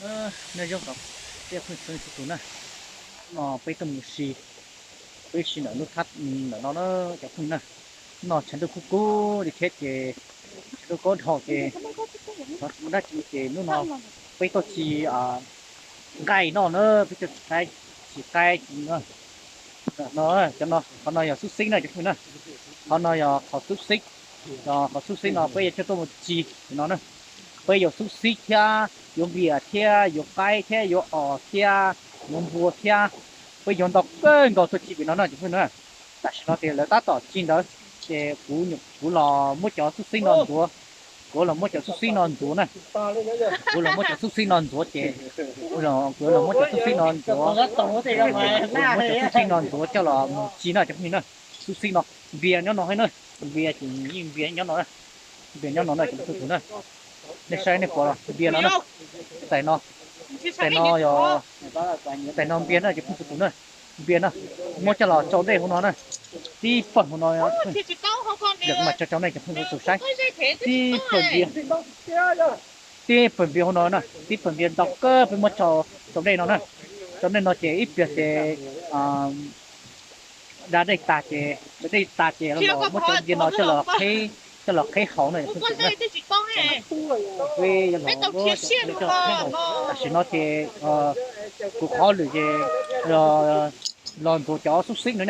Nyob zoo tsoom phooj ywg txhua tus na, no peb tuaj mus si, peb si ntawm lub thab ntawm no na cov phooj ywg na. No tshav ntuj kub kub li thiab ces tshav ntuj kub dhau ces xyov tsis muaj dab tsi ces hnub no peb tuaj tsis nqaij noj na, peb tuaj tsis qaib, tsis qaib tsis noj. No, cov no, qhov no yog xub xib na cov phooj ywg na, qhov no yog qhov xub xib. Qhov xub xib no peb yuav coj tuaj mus tsis no na. Peb yuav xub xib thiab yuav npias thiab yuav qaib thiab yuav os thiab yuav npua thiab, peb yuav ntau kawg nkaus tuaj tsis pem no na cov phooj ywg na. Tam sim no ces lawv tab tom tsis ntawd, ces kuv, kuv los muab cov xub xib no ntxuav, kuv los muab cov xub xib no ntxuav na. Kuv los muab cov xub xib no ntxuav ces, kuv los muab cov xub xib no ntxuav, muab cov xub xib no ntxuav coj los mus tsis na cov phooj ywg na. Xub xib no, npias nyob no thiab na, npias ces yeej npias nyob no na, npias nyob no na cov phooj ywg na. Nej saib nej pom los npias no na, tais no, tais no yog, tais no npias na cov phooj ywg na, npias na, muab coj los tsau dej hauv no na, tib pawg hauv no, mam tso rau nej cov phooj ywg tau saib, tib pawg npias, tib pawg npias hauv no na, tib pawg npias ntau kawg peb muab tsau, tsau dej no na, tsau dej no ces ib pliag ces da dej tag ces, da dej tag ces los muab cov npias no coj los qheb, coj los qheb haus na. Tam sim no ces kuv qhov lwm ces los ntxuav cov xub xib no,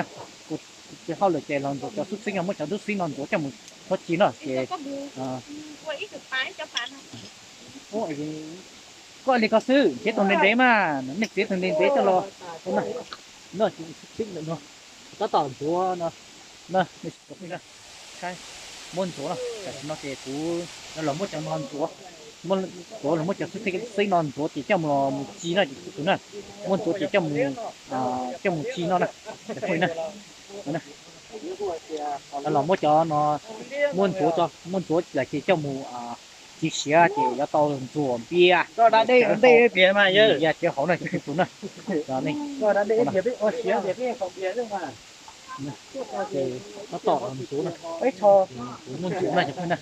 kuv hauj lwm ces los ntxuav cov xub xib no, muab cov xub xib no ntxuav coj mus txhob tsis no ces koj li ko xwb, nrhiav tus ntev ntev mas, nej txiav tus ntev ntev coj los. Tab tom ntxuav no, saib, muab ntxuav no, tam sim no ces kuv los muab cov no ntxuav, kuv los muab cov xib no ntxuav ces coj mus, mus tsis no ces tus na, muab ntxuav ces coj mus, coj mus tsis no na, cov phooj ywg na. Los muab cov no, muab ntxuav, muab ntxuav lawm ces coj mus tsis siav ces yuav tau ntxuav npias, npias cawv hauv na cov phooj ywg na. Tab tom ntxuav na, kuv muab ntxuav na cov phooj ywg na,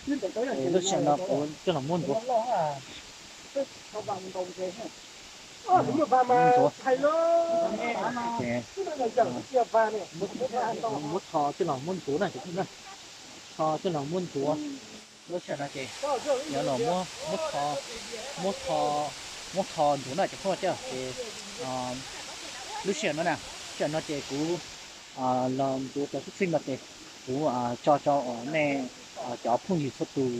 lub sij hawm no kuv coj los muab ntxuav. Ntxuav, muab tho coj los muab ntxuav na cov phooj ywg na, tho coj los muab ntxuav. Lub sij hawm no ces yuav los muab, muab tho, muab tho ntxuav na cov phooj ywg ces lub sij hawm no na, sij hawm no ces kuv los ntxuav cov xib xib no ces kuv tso rau nej cov phooj ywg txhua tus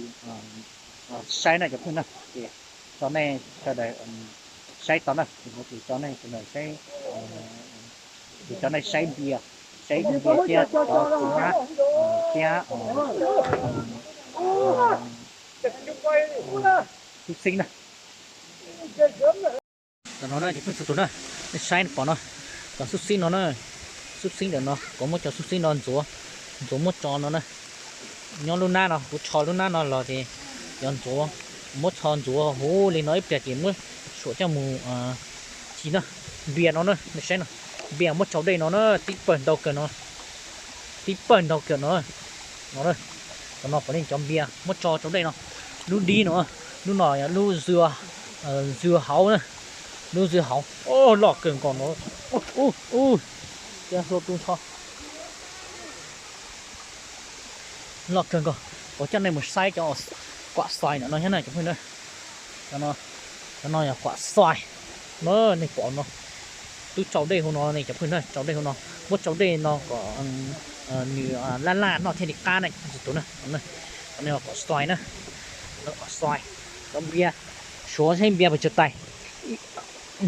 saib na cov phooj ywg na, ces tso nej sawv daws saib tau na, ces tso nej sawv daws saib, ces tso nej saib npias, saib npias thiab cov txiv hmab thiab xib xib na. Tam no na cov phooj ywg txhua tus na, nej saib pom no, cov xib xib no na, xib xib ntawm no kuv muab cov xib xib no ntxuav, ntxuav muab tso no na. Nyob lub nab no kuv tho lub nab no los ces yuav ntxuav, muab tho ntxuav huv li no ib pliag ces muab suam coj mus tsis na. Npias no na, nej saib no, npias muab tsau dej no na, tib pawg ntau kawg no, tib pawg ntau kawg no. No, cov no puav leej cov npias muab tso tsau dej no. Lub dib no, lub no yog lub dưa hấu na, lub dưa hấu loj kawg nkaus no. Ub, ub, cia hlua tu nrho. Loj kawg nkaus, kuv coj nej mus saib cov kuam xoài ntawm no thiab na cov phooj ywg na. Cov no yog kuam xoài na, nej pom no, twb tsau dej hauv no ne cov phooj ywg na, tsau dej hauv no, muab tsau dej no kom nws laj laj noj thiaj li qab na cov phooj ywg txhua tus na. Cov no yog kuam xoài na, kuam xoài, cov npias, suav saib npias pes tsawg tais,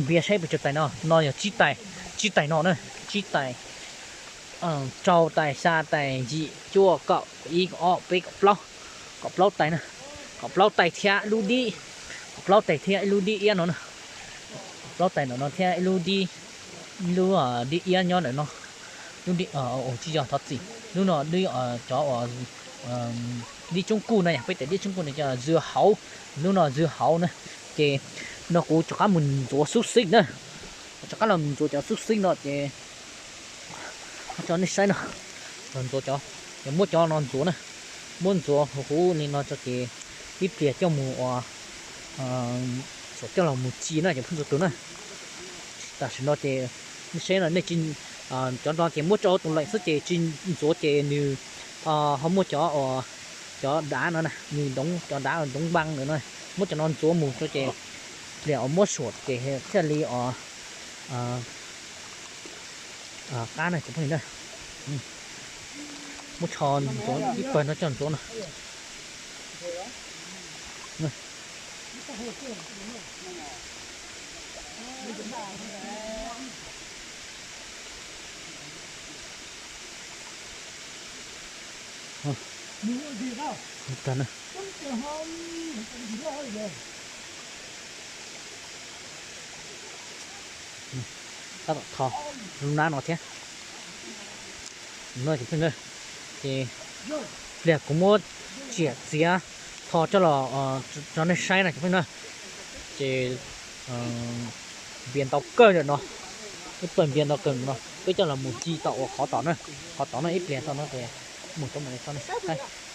npias saib pes tsawg tais no, no yog tsib tais, tsib tais no na, tsib tais, rau tais, xya tais, yim, cuaj, kaum, kaum ib, kaum ob, kaum peb, kaum plaub, kaum plaub tais na, kaum plaub tais thiab lub dib, kaum plaub tais thiab ib lub dib iab no na, kaum plaub tais ntawm no thiab ib lub dib, lub dib iab nyob ntawm no, lub dib, tsis yog, thov txim, lub no cov uas dib tsoob kuj na, yog peb tias dib tsoob kuj no cov dưa hấu, lub no dưa hấu na, ces no kuv rov qab mus ntxuav xub xib na, rov qab los mus ntxuav cov xub xib no ces tso nej saib no, los ntxuav cov, ces muab cov no ntxuav na, muab ntxuav huv huv li no tso ces ib pliag coj mus ua Coj los mus ci na cov phooj ywg txhua tus na. Tam sim no ces nej saib no nej tsis, cov no ces muab rau tus leem xwb ces tsis ntxuav ces nws ho muaj cov, cov dav no na, nws cov dav ntoov npaa ntawm no, muab cov no ntxuav mus rau ces pliag uas muab suam ces thiaj li qab na cov phooj ywg na. Muab tsho ntxuav ib pawg no coj ntxuav no. Tab tom tho lub nab no thiab. Ces pliag kuv muab tsiam txiav tho coj los rau nej saib na cov phooj ywg na. Ces npias ntau kawg no, ib pawg npias ntau kawg no, peb coj los mus ci tom uas qhov tom na, qhov tom no ib pliag tau no ces mus rau mam li rau nej saib.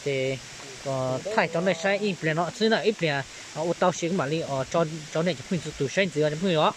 Ces thaij rau nej saib ib pliag no xwb na, ib pliag ua tau siav kuv mam li rau nej cov phooj ywg txhua tus saib ntxiv os cov phooj ywg os.